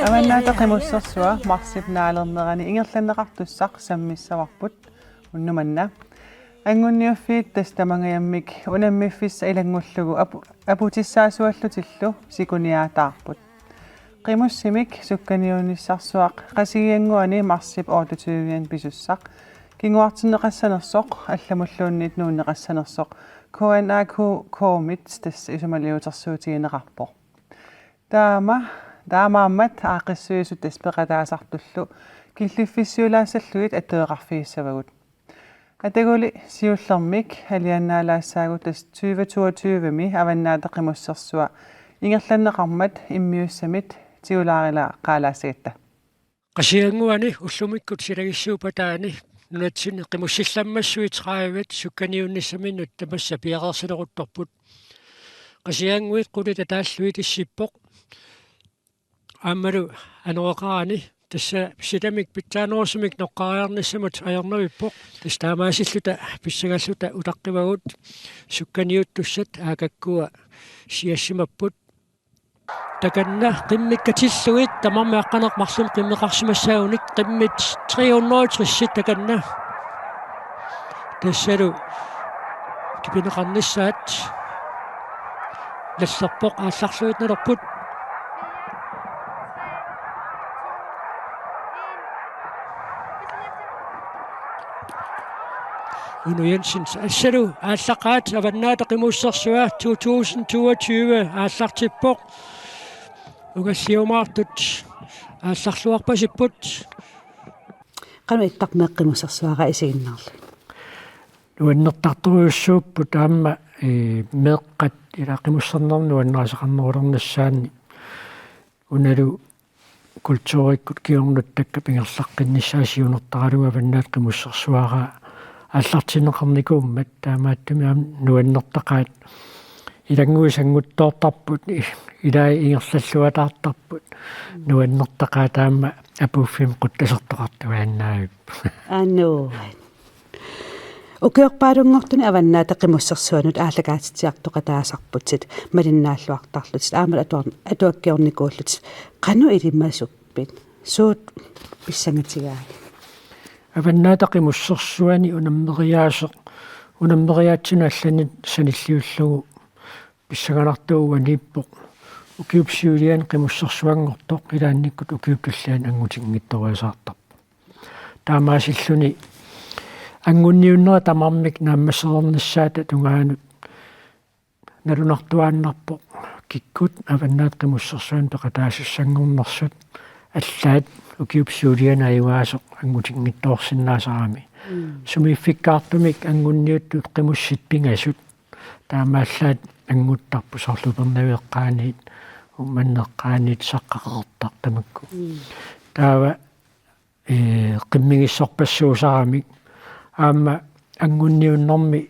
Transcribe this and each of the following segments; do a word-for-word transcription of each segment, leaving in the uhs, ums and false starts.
Avannaata Qimussersua marsip naalernerani ingerlanneqartussaq sammissavarput unnuk manna. Anngunniuffiit tassa tamangajammik unammiffissaq ilanngullugu apu-, aputissaasuallutillu sekuniaataarput. Qimussimik sukkaniunnissarsuaq Qasigiannguani marsip otteogtyve-ani pisussaq kinguartinneqassanersoq allamulluunniit nuunneqassanersoq K N A K K-mit tassa isumaliutersuutigineqarpoq. Taama, taamaammat aaqqissuisut tassa peqataasartullu killiffissiulaassallugit attueqarfigissavagut. Ataguli siullermik aliannaalaassaagut tassa tyve toogtyve-mi Avannaata Qimussersua ingerlanneqarmat immiussamit tigulaarilaaqaalaassagatta. Qasigiannguani ullumikkut silagissuup ataani nunatsinni qimussillammassui tredive sukkaniunnissaminnut tamassa piareersileruttorput. Qasigiannguit qulit ataallugit issippoq. Aammalu anoreqarani tassa sitamik pitsaanerusumik noqqaariarnissamut ajornavippoq. Tassa taamaasilluta pissangalluta utaqqivagut sukkaniuttussat aakakkua siassimapput. Takanna qimmit katillugit tamarmik aqqaneq-marlunnik qimmeqarsimassaagunik qimmit tre hundrede og tres takanna. Tassalu kipineqarnissaat nallerpoq aallarluinnalerput. Uno Jensen, assalu aallaqqaat Avannaata Qimussersua to tusind toogtyve aallartippoq. Ungalliumaartut aallarluarpasipput. Qanoq ittarpit meeqqat qimussersuaat isiginnaarlugit? Nuannertartorujussuupput aamma, ee, meeqqat ila qimussernerni nuannarisaqarnerulernissaanni. Unalu kulturikkut kingornuttakka ingerlaqqinnissaa siunertaralugu Avannaata Qimussersuaraa aallartinneqarnikuummat taamaattumik aamma nuannertaqaat. Ilannguit sannguttoortarput, i-, ilai ingerlalluataartarput, nuannertaqaat aamma apuuffimmi quttasertoqartuaannaavippoq. Anuu. Ukiorpaalunngortuni Avannaata Qimussersuanut aallakaatitsiartoqataasarputit, malinnaalluartarlutit, aamma atuar-, atuakkiornikuullutit. Qanoq ilimasuppit? Suut pissangatigaagit? Avannaata Qimussersuani unammeriaaseq, unammeriaatsinut allanut sanilliullugu pissanganartuuvoq uaniippoq. Ukiup siuliani qimussersuanngortoq ilaannikkut ukiup tulliani angutinngitsorusaartarpoq. Taamaasilluni anngunniunnerit tamarmik naammassereernissaata tungaanut nalunartuaannarpoq kikkut Avannaata Qimussersuanut peqataasussanngornersut allaat ukiup siuliani ajugaasoq angutinngitsoorsinnaasarami. Mm. Sumiiffikkaartumik anngunniuttut qimussit pingasut taamaallaat annguttarput soorlu Upernaviup eqqaaniit, Uummannap eqqaaniit, Saqqaq-Qeqertaq tamakku. Mm. Taava, ee, qimmigissorpassuusaramik aamma anngunniunnermi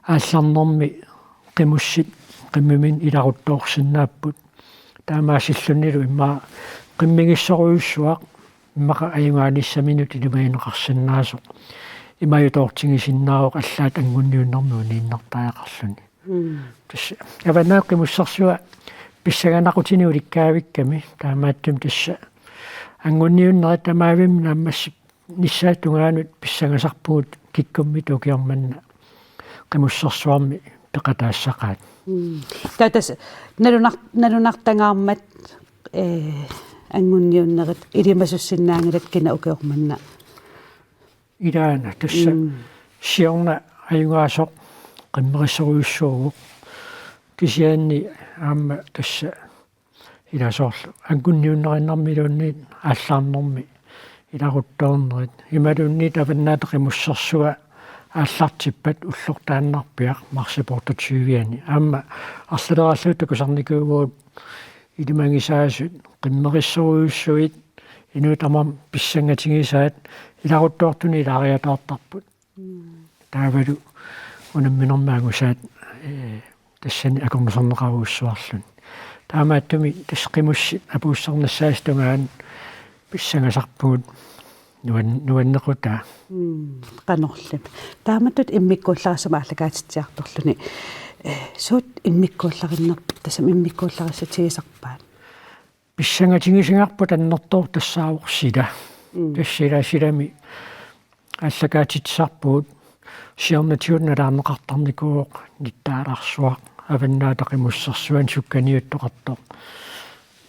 aallarnermi qimussit qimmiminnut ilaruttoorsinnaapput. Taamaasillunilu immaqa qimmigissorujussuaq immaqa ajugaanissaminnut ilimagineqarsinnaasoq imajutoortigisinnaavoq allaat anngunniunnermi uniinnartariaqarluni. Mm. Tassa Avannaata Qimussersua pissanganaqutini ulikkaavikkami taamaattumik tassa anngunniunnerit tamavimmik naammassinnissaata tungaanut pissangasarpugut kikkummit ukioq manna qimussersuarmi peqataassaqaat. Mm. Taava tassa nalunar-, nalunartangaarmat, ee, anngunniunnerit ilimasussinnaanngilatit kina ukioq manna? Ilaana tassa. Mm. Siorna ajugaasoq qimmerissorujussuuvoq. Kisianni aamma tassa ila soorlu anngunniunnerinnarmiluunniit aallarnermi ilaruttoornerit. Imaluunniit Avannaata Qimussersua aallartippat ullortaannarpiaq marsip otteogtyve-ani. Aamma arlaleralluta takusarnikuuvugut ilimagisaasut, qimmerissorujussuit, inuit tamarmik pissangatigisaat, ilaruttoortuni ilaariataartarput. Mm. Taavalu unamminermi angusaat, ee, tassani akornuserneqarujussuarluni. Taamaattumik tassa qimussit apuussarnissaasa tungaanut pissangasarpugut nuan-, nuannequtaa. Mm, qanorli. Taamatut immikkuullarissamut aallakaatitsiartorluni. Eh, suut immikkuullarinner-, tassami immikkuullarissutigisarpaat? Pissangatigisinnaavarput annertooq tassaavoq sila. Mm. Tassa ila silami aallakaatitsisarpugut, siornatigut nalaarneqartarnikuuvoq nittaalarsuaq, Avannaata Qimussersuani sukkaniuttoqartoq.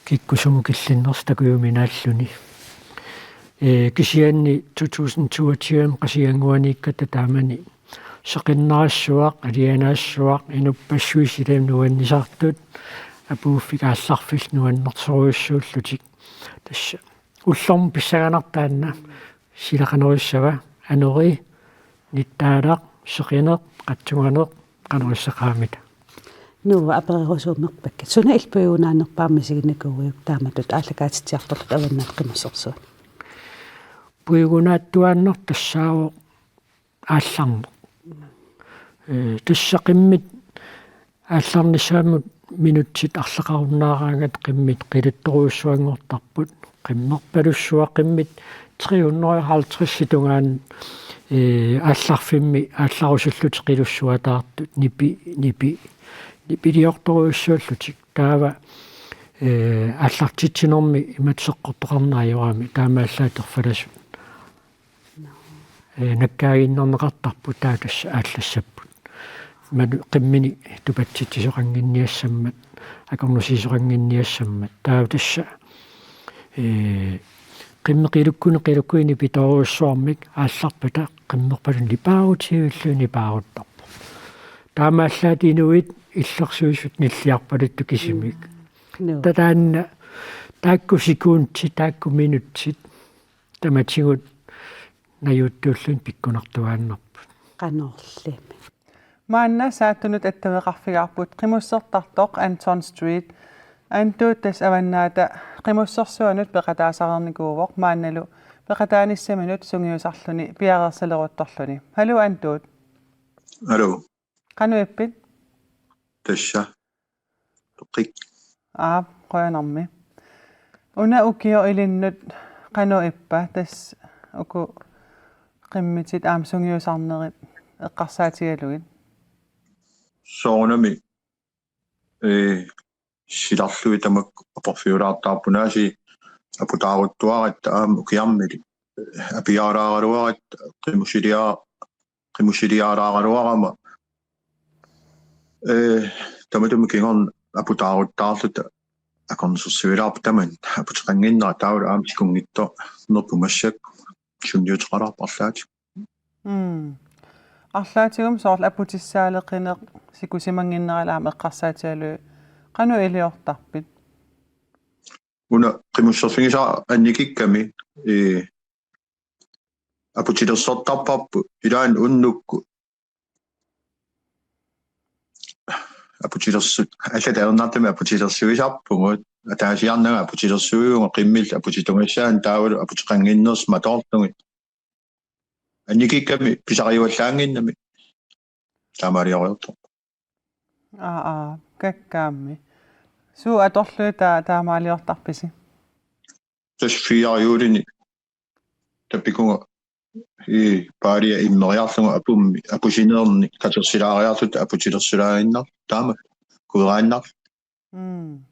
Kikkut sumut killinnersut takujuminaalluni. Ee, kisianni to tusind toogtyve Qasigiannguaniikkatta taamani seqinnersuaq, alianaassuaq, inuppassuit silami nuannisartut, apuuffik aallarfillit nuannersorujussuullutik. Tassa ullormut pissanganarpoq taanna, sila qanorissava, anori, nittaalaq, seqineq, qatsunganeq, qanorissaqaammita. Nuu, apererusuummerpakka. Suna illit puigunaanerpaamik misiginikuuiuk taamatut aallakaatitsiartorlutit Avannaata Qimussersuani? Puigunaattuaannartoq tassaavoq aallarneq. Ee, tassa qimmit aallarnissamut minutsit arlaqarunnaaraangatta qimmit qiluttorujussuanngortarput. Qimmerpalussuaq qimmit tre hundrede og halvtreds tungaanut, ee, aallarfimmi aallarusullutik qilussuataartut nipi-, nipi-, nipiliortorujussuullutik. Taava, ee, aallartitsinermi imatut seqqortoqarneq ajorami, taamaallaat erfalasut. Ee, nakkaaginnarneqartarput, taava tassa aallassapput. Imaluunniit qimmini tupatsitsisoqannginniassammat, akornusiisoqannginniassammat. Taava tassa, ee, qimmit qilukkunik qilukkunik nipitoorujussuarmik aallarpata qimmerpalunnik nipaarutigillugu nipaaruttarpoq. Taamaallaat inuit illersuisut nilliarpaluttut kisimik. Mm. Nuu. Taava taanna taakku sekundit, taakku minutsit tamatigut najuuttuulluni pikkunartuaannarput. Qanorlimi. Maanna saattunut attaveqarfigaarput qimussertartoq Anton Street. Antuut tassa Avannaata Qimussersuanut peqataasareernikuuvoq, maannalu peqataanissaminut sungiusarluni piareersaleruttorluni. Haluu Antuut. Haluu. Qanoq ippit? Tassa. Toqqik. Aap, qujanarmi. Una ukioq ilinnut qanoq ippa, tassa uku qimmitit aamma sungiusarnerit eqqarsaatigalugit? Soorunami, ee, silarlugit tamakku aporfiulaartarput, aasiit aputaaruttuaratta aamma ukiarmili. Apiaalaaraluaratta qimussilia-, qimussiliaalaaraluarama. Ee, tamatuma kingorna aputaaruttaarluta akornusersuilaarput tamanna aputeqannginnera, taavalu aamma sikunngitsoornerput massakkut sunniuteqalaarpoq arlaatigut. Mm. Arlaatigummi soorlu aputissaaleqineq sikusimannginnerali aamma eqqarsaatigalugit, qanoq iliortarpit? Una qimusserfigisara annikikkami, ee, aputilersortarparput, ilaanni unnukkut aputilersut-, allat ajornartumik aputilersuisarpugut, ataasiarnanga aputilersuivunga qimmillu aputitugassaanni taavalu aputeqannginnersut matoorlugit. Annikikkami pisariuallaannginnami taamaalioriartorpoq. Aa, aa, kakkaammi. Suut atorlugit taa-, taamaaliortarpisi? Tassa fire juulini tapikunga, ii, paalia immeriarlunga apummi, apusineerni katersilaariarluta aputilersulaaginnarluta taama kueraannarluta. Mm.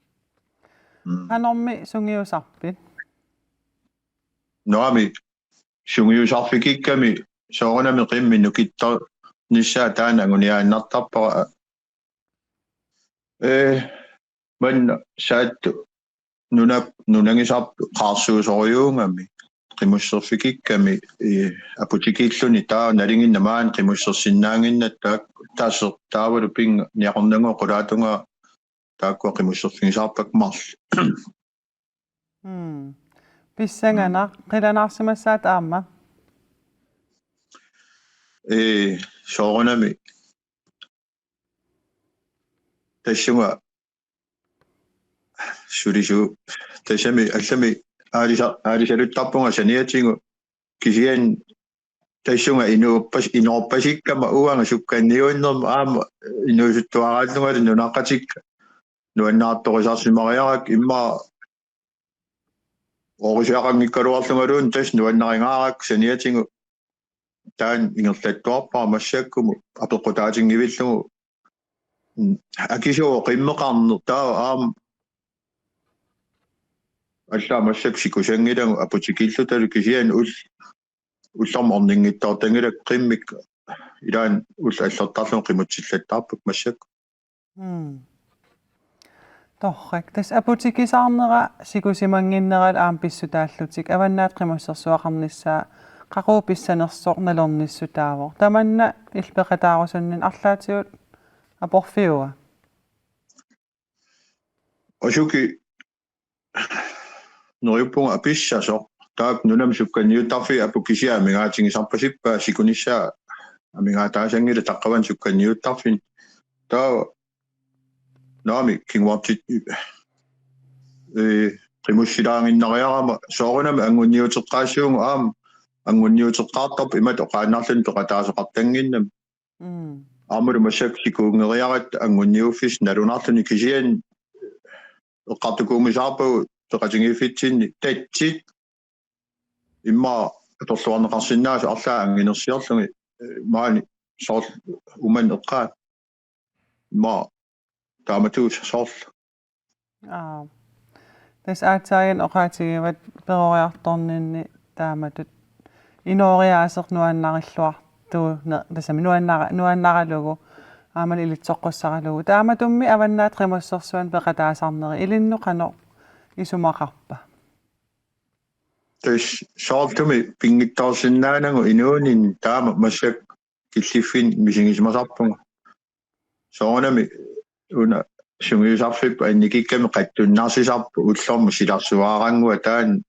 Mm. Qanormi sungiusarpit? Naamik, sungiusarfigikkami soorunami qimmit nukittarnissaa taanna anguniaannartarpara. Ee, manna Saattut nuna-, nunagisarput qaarsuusorujuugami qimusserfigikkami, ee, aputikilluni, taava nalinginnaq maani qimussersinnaannginnatta taak-, taaseq taavalu pinnga niaqornannguaq qulaatungaa taakkua qimusserfigisarpakka marluk. Mm. Pissanganaq, mm, qilanaarsimassaat aamma? Ee, soorunami. Tassunga sulisuu-, tassami allami aalisa-, aalisaluttarpunga saniatigut, kisianni tassunga inuuppas-, inoorpasikkama uanga sukkanniunnerma aamma inuusuttuaraallungalu nunaqqatikka nuannaartorisarsimariarakku immaqa oorisiaqanngikkaluarlungaluunniit tassa nuannarigaarakku saniatigut taanna ingerlattuarpara massakkumut apeqqutaatinngivillugu. Mm, akisuuvoq qimmeqarneq taava aamma allaat massakkut sikusanngilagut aputikillutalu kisianni ul-, ullormut orninngitsoortanngilakka qimmikka ilaanni ullut allertarlugit qimutsillattarpakka massakkut. Mm. Torrak. Tassa aputikisaarnera sikusimannginneralu aamma pissutaallutik Avannaata Qimussersuaqarnissaa qaqugu pissanersoq nalornissutaavoq. Tamanna illit peqataarusunninni arlaatigut aporfiuva? Asuki neriuppunga apissasoq. Taakku nunami sukkanniuttarfiit aput kisiat amigaatigisarpasippaa sikunissaa amigaataasanngilaq taqqavani sukkanniuttarfinni. Taava naamik kinguartit, ee, qimussilaaginnariarama soorunami angunniuteqqaassuugut aamma angunniuteqqaartarput imatut oqaannarluni peqataasoqartannginnami. Mm. Aammalu massakkut sikuunngeriaratta angunniuffissaq nalunarluni kisianni eqqartukuunngisaarpagut peqatigiiffitsinni tatsit immaqa atorluarneqarsinnaasut arlaat anginersiorlugit, eh, maani soorlu uumani eqqaani. Immaqa taamatut soorlu. Aa. Tassa aatsaat oqaatigivat peroriartorninni taamatut inooriaaseq nuannarilluartugu ne-, tassami nuannara-, nuannaralugu aammalu ilitsoqqussaralugu. Taamatummi Avannaata Qimussersuani peqataasarneri ilinnut qanoq isumaqarpa? Tassa soorlumi pinngitsoorsinnaanagu inuuninni taama massakkut killiffinni misigisimasarpunga. Soorunami una sungiusarfipput annikikkami qatsunnarsisarput ullormut silarsuaarannguaq taanna,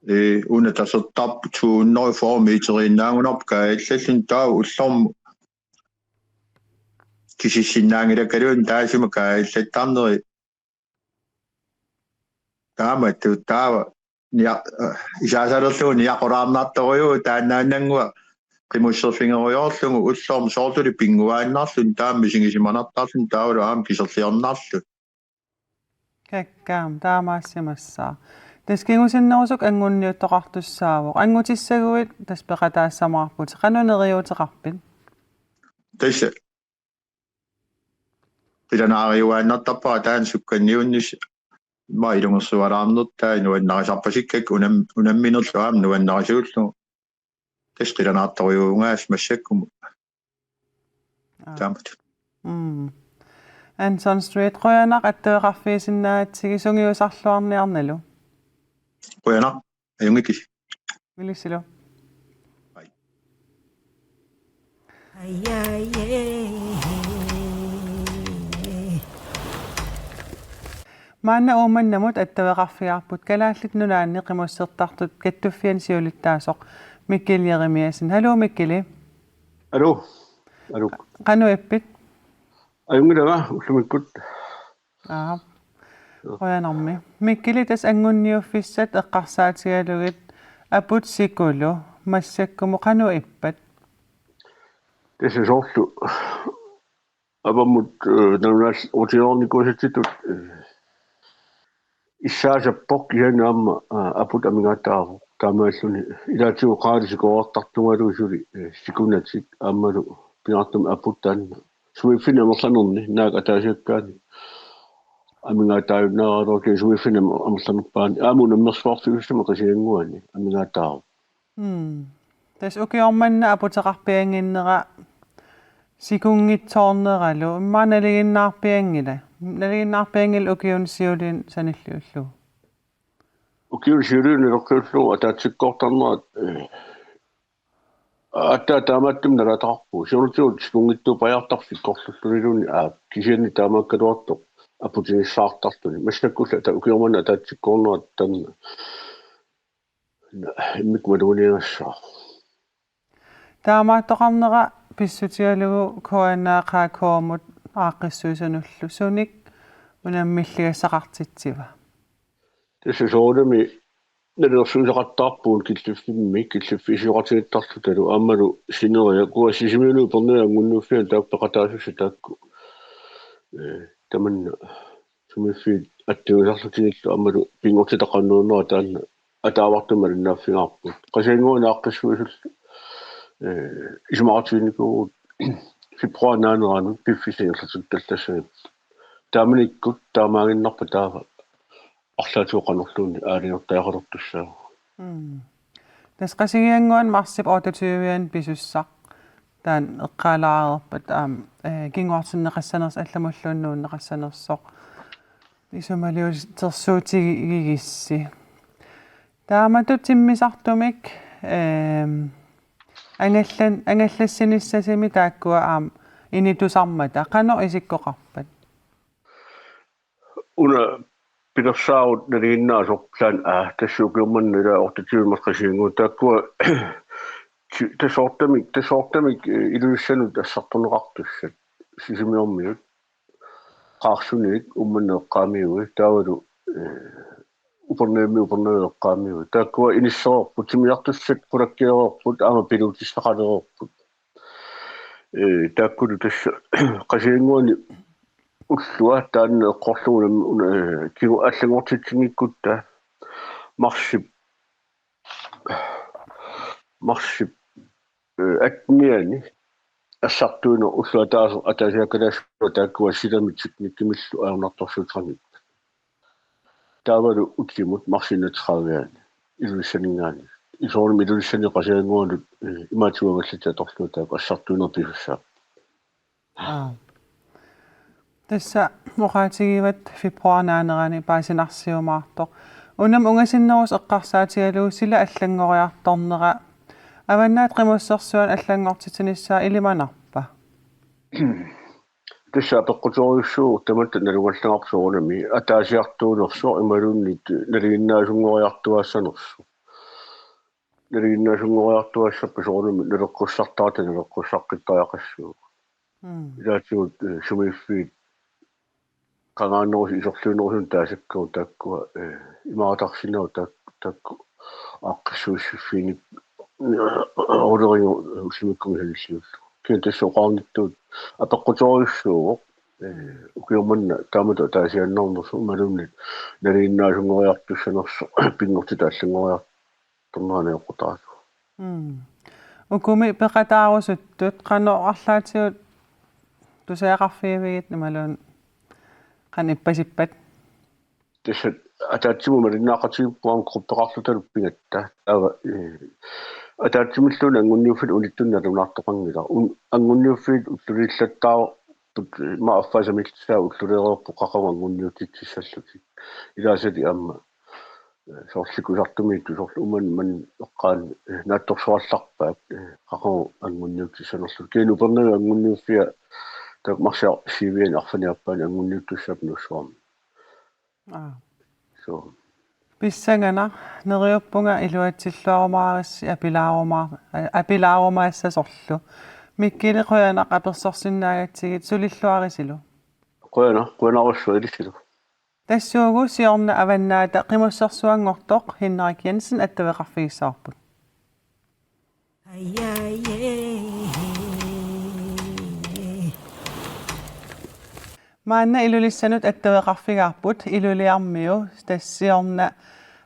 ee, una tasertarput to hundrede og fyrre meteriinnaagunarpoq kaajallalluni taava ullormut kisissinnaanngilakkaluunniit taassuma kaajallattarneri. Taamatut taava nia-, eh, isaasalerlugu niaqulaarnartorujuuvoq taannaannannguaq qimusserfigerujoorlugu ullormut soorluli pinnguaannarluni taama misigisimanartarluni taavalu aamma kiserliornarluni. Kakkaam, taamaassimassaaq. Tassa kingusinnerusukkut angunniuttoqartussaavoq. Angutissaguit tassa peqataassamaarputit. Qanoq neriuuteqarpit? Tassa qilanaariuaannartarpara taanna sukkanniunnissaq immaqa ilungersualaarnertaa nuannarisarpasikkakku unam-, unamminerlu aamma nuannarisuullugu. Tassa qilanaartorujuugaassi massakkumut. Aa. Taamatut. Mm. Anson Street, qujanaq attaveqarfigisinnaagakkit sungiusarluarniarnilu. Qujanaq, ajunngikkikkit. Ilissilu. Hej. Maanna Uummannamut attaveqarfigaarput Kalaallit Nunaanni qimussertartut kattuffianni siulittaasoq Mikkel Jeremiassen. Haluu Mikkeli. Aluu. Aluu. Qanoq ippit? Ajunngilanga ullumikkut. Aa. Joo. Qujanarmi. Mikkeli, tassa angunniuffissat eqqarsaatigalugit aput sikulu massakkumut qanoq ippat? Tassa soorlu avammut, eh, nalunaarutigereernikuusatsitut, eh, issaasappoq kisianni aamma, eh, aput amigaataavoq. Taamaalilluni ilaatigut qaali sikoorartartungalu suli, eh, sikunatik aammalu pingaartumik aput taanna Swiftinik amerlanerni naak ataasiakkaani amigaataajunnaaraluarluni Swiftinik amer-, amerlanerpaani aamma unammersuarfiussamik Qasigiannguani amigaataavoq. Mm. Tassa ukioq manna aputeqarpiannginnera sikunngitsoorneralu immaqa nalinginnaarpianngila. Nalinginnaarpianngila ukiuni siuliini sanilliullugu. Ukiuni siuliini naleqqiullugu ataatsikkoortarnerat, eh, aatsaat taamaattumik nalaataqarpugut. Siornatigut sikunngitsuupajaartarfik korlulluuniluunniit aap. Kisianni taamaakkaluartoq aputigissaartarluni. Massakkullu ata-, ukioq manna ataatsikkoornerat taanna immikkut maluginiagassaaq. Taamaattoqarnera pissutigalugu K N A K K-mut aaqqissuisunullu sunik unammilligassaqartitsiva? Tassa soorunami nalilersuisaqattaarpugut killiffimmi, killiffiisoqatigiittarlutalu aammalu sineriak uanga Sisimiunut Upernaviup angunniuffiani taakku peqataasussat taakku. Ee, tamanna sumiiffiit attuusarlutigillu aammalu pinngortitaqarnerunera taanna ataavartumik malinnaaffigaarput. Qasigiannguani aaqqissuisullu, eh, isumaqatiginikuuvugut februaarip naaneranut piffissap ingerlatsittallassagipput. Taamanikkut taamaaginnarpoq taava arlaatigut qanorluunniit aalajangertariaqalertussaavugut. Mm. Tassa Qasigiannguani marsip otteogtyve-ani pisussaq taanna eqqaalaareerpat aamma, eh, kinguartinneqassanersoq allamulluunniit nuunneqassanersoq isumaliutersuutigigissi. Taamatut timmisartumik, ehm, angallan-, angallassinissasimi taakkua aamma initusarmata qanoq isikkoqarpat? Una pilersaarut nalinginnaasoq plan A, tassa ukioq manna ilaa otteogtyve marluk Qasigiannguani, taakkua ti-, tassa ottemik, tassa ottemik, eh, Ilulissanut assartorneqartussat, Sisimiormiut, Qaarsuniit Uummannaq eqqaamiui, taavalu, eh, Upernavimmiit Upernaviup eqqaamiui. Taakkua inissereerput, timmisartussat qulakkeereerput, aamma piluutissaqalereerput. Eh, taakkulu tassa Qasigiannguani ullua taanna eqqorlugu una, una, eh, kingu-, allanngortitsinngikkuttaaq marsip, marsip, eh, attenianni assartuineq ulloq ataaseq ataasiakkaat taassuma taakkua silami teknikkimillu ajornartorsiuteqanngippat. Taavalu utimut marsip enogtredive-ani Ilulissaninngaanniit. Soorunami Ilulissani Qasigiannguanut, eh, imaattuagallit atorlugu taakku assartuineq pisussaapput. Aa. Tassa oqaatigivat februaarip naanerani paasinarsiumaartoq. Unami ungasinnerusoq eqqarsaatigalugu sila allanngoriartornera Avannaata Qimussersuani allanngortitsinissaa ilimanarpa? Tassa apeqquterujussuuvoq tamatta nalugallarpoq soorunami ataasiartuunersoq imaluunniit nalinginnaasunngoriartuaassanersoq. Nalinginnaasunngoriartuaassappat soorunami naleqqussartarata naleqqussaqqittariaqassuuvoq. Mm. Ilaatigut, eh, sumiiffiit qangaanerusoq isorliunerusunik taasakkagut taakkua, eh, imaartarsinnaavoq taak-, taakku aaqqissuussiffiinik, eh, orlerigu ullumikkut sanilliullugu. Kisianni tassa oqarnittut apeqquterujussuuvoq, eh, ukioq manna taamatut ataasiaannarnersoq imaluunniit nalinginnaasunngoriartussanersoq pinngortitaq allanngoriar-, tornaaneeqqutaalu. Mm. Ukumi peqataarusuttut qanoq arlaatigut tusagaqarfigivigit imaluunniit qanoq ippasippat? Tassa ataatsimut malinnaaqatigiippugut aamma gruppeqarlutalu pigatta. Taava, eh, ataatsimilluunniit anguniuffiit unittunneq nalunaartoqanngilaq. Un-, anguniuffiit ullulillattaarput, eh, immaqa affaa samillissaat ulluleereerput qaqugu anguniutitsissallutik. Ilaasati aamma soorlu Kuusartumiittut soorlu uuma manna eqqaani, eh, naatsorsuarallarpaat, eh, qaqugu anguniutissanerlutik. Kisianni Upernaviup anguniuffia taakku marsiaq syviani arfineq-aappaani anguniuttussaapput Nuussuarmi. Aa. So. Pissanganaq, neriuppunga iluatsilluarumaarissi apilaaruma-, apilaarumaassasorlu. Mikkili, qujanaq apersorsinnaagatsigit, sulilluarisilu. Qujanaq, qujanarsuaq ilissilu. Tassuugu siorna Avannaata Qimussersuanngortoq Henrik Jensen attaveqarfigissavarput. Maanna Ilulissanut attaveqarfigaarput Iluliarmiu, tassa siorna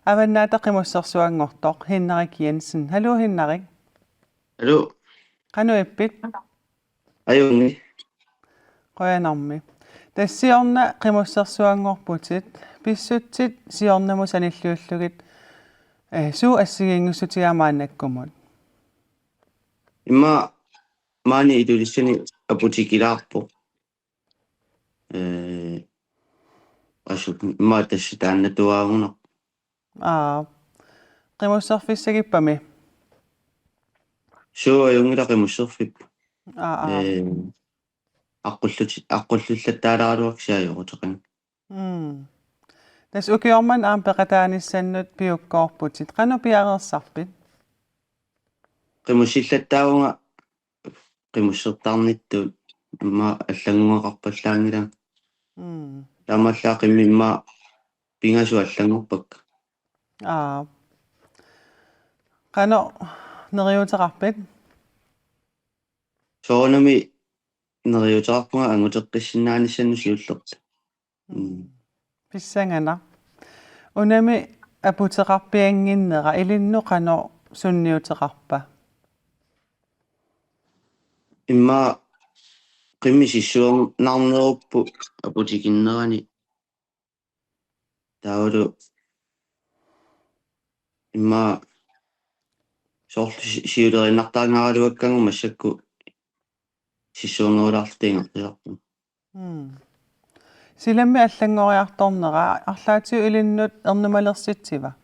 Avannaata Qimussersuanngortoq Henrik Jensen. Haluu, Henrik. Haluu. Qanoq ippit? Ajunngilaq. Qujanarmi. Tassa siorna Qimussersuanngorputit, pissutsit siornamut sanilliullugit, eh, suut assigiinngissutigaat maannakkumut? Immaqa maani Ilulissani aputikilaarpoq. Eh, assut immaqa tassa taannatuaagunarpoq. Aa. Qimusserfissagippami? Suu, ajunngilaq qimusserfipput. Aa, aa. Eh, aqqullut-, aqqullullattaalaaraluarlugu kisianni ajoquteqanngilaq. Mm. Tassa ukioq manna aamma peqataanissannut piukkoorputit. Qanoq piareersarpit? Qimussillattaavunga qimussertarnittut immaqa allanngorneqarpallaanngilanga. Mm. Taamaallaat qimmit immaqa pingasut allanngorpakka. Aa. Qanoq neriuuteqarpit? Soorunami neriuuteqarpunga anguteqqissinnaanissamut siullertut. Mm. Mm. Pissanganaq. Unami aputeqarpiannginnera ilinnut qanoq sunniuteqarpa? Immaqa qimmit sissuernarnerupput aputikinnerani. Taavalu immaqa soorlu si-, siuleriinnartaangaaraluakkagut massakkut sissuernerulaarluta ingerlasarpunga. Mm. Silami allanngoriartornera arlaatigut ilinnut ernumalersitsivaa?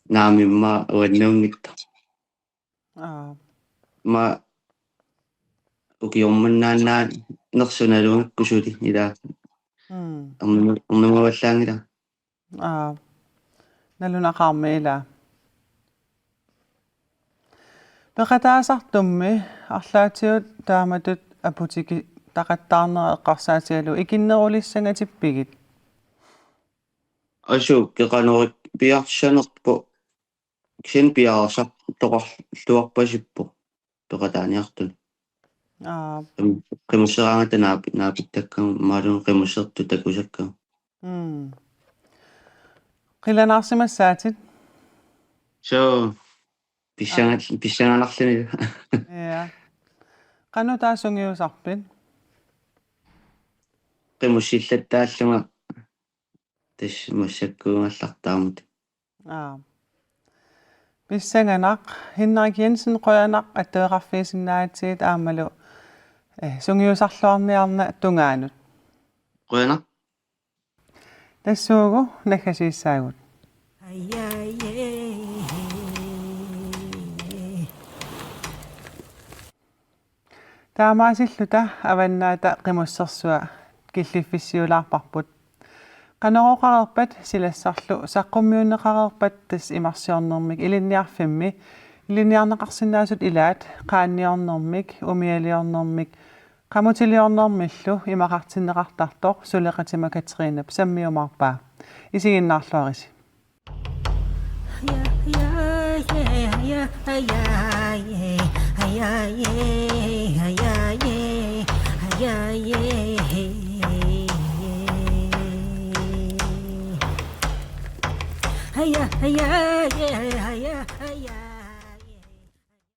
Naamik, immaqa uannuunngitsoq. Aap. Immaqa ukiormannaannaanngitsoq nalugakku suli ilaa. Mm. Ernuma-, ernumavallaanngilanga. Aap. Nalunaqaarmi ilaa. Peqataasartummi arlaatigut taamatut aputikitaqattaarnera eqqarsaatigalugu ikinnerulissangatippigit? Asuki qanoq piaarsanerpoq, kisianni piareersartoqarluarpasippoq peqataaniartuni. Aap. Qim-, qimusseraangata naapi-, naapittakkagut imaluunniit qimussertut takusakkagut. Mm. Qilanaarsimassaatit? Suu. Pissangal-, pissanganarluni. Ja. Qanoq taava sungiusarpit? Qimussillattaallunga tassa massakkuugallartaarmat. Aap. Pissanganaq, Henrik Jensen, qujanaq attaveqarfigisinnaagatsigut aammalu, eh, sungiusarluarniarna tungaanut. Qujanaq. Tassuugu naggasiissaagut. Taamaasilluta Avannaata Qimussersua killiffissiulaarparput. Qanoq oqareerpat silassarlu saqqummiunneqareerpat tassa imarsiornermik ilinniarfimmi ilinniarneqarsinnaasut ilaat qaanniornermik, umialiornermik, qamutiliornermillu imaqartinneqartartoq suleqatima Katrinap sammiumaarpaa. Isiginnaarluarisi.